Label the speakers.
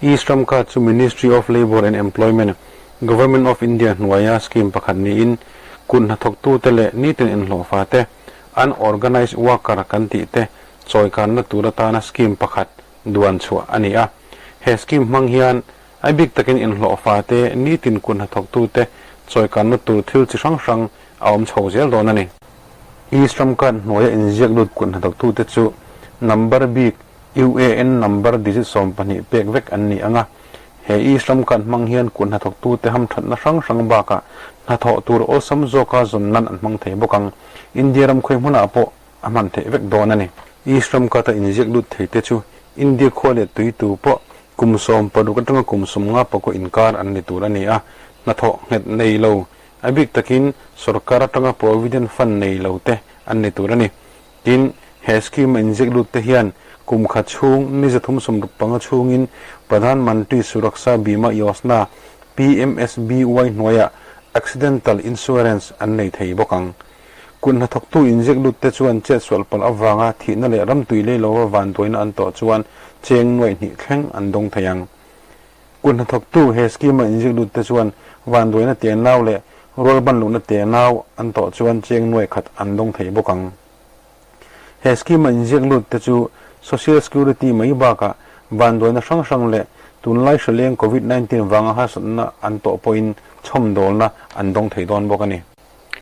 Speaker 1: E-Shram Card chu Ministry of Labour and Employment, Government of India hnuaia scheme pakhat niin kut hnathawktute leh nitin inhlawhfa te, unorganised worker kan tih te chawikanna tur atana scheme pakhat duan chhuah a ni a. He scheme hmang hian a bik takin inhlawhfa te nitin kut hnathawktute chawikanna tur thil chi hrang hrang a awm chho zel dawn a ni. E-Shram Card hnuaia inziak lut kut hnathawktute chu number bik UAN number digit 12 pek vek an ni ang a. He E-Shram Card hmang hian kut hnathawktute hamthatna hrang hrang bakah hnathawh tur awlsam zawka zawn nan an hmang thei bawk ang. India ram khawi hmunah pawh a hman theih vek dawn a ni. E-Shram Card a inziak lut thei te chu India khua leh tui tu pawh kum 16 atanga kum 50 pakaw inkar an ni tur a ni a, hnathawh nghet nei lo, a bik takin sorkar atanga Provident Fund nei lo te an ni tur a ni. Tin, he scheme a inziak lut te hian kum khat chhung ni 365 chhungin Pradhan Mantri Suraksha Bima Yojana, PMSBY, hnuaiah Accidental Insurance an nei thei bawk ang. Kut hnathawktu inziak lut te chuan chetsual palh avanga thihna leh ramtui lei lova vanduaina an tawh chuan cheng nuaih hnih thleng an dawng thei ang. Kut hnathawktu he scheme a inziak lut te chuan vanduaina tenau leh rualban luhna tenau an tawh chuan cheng nuaih khat an dawng thei bawk ang. He scheme a inziak lut te chu Social Security mai bakah vanduaina hrang hrang leh tunlai hreleng Covid 19 vanga harsatna an tawh pawhin chhawmdawlna an dawng thei dawn bawk a ni.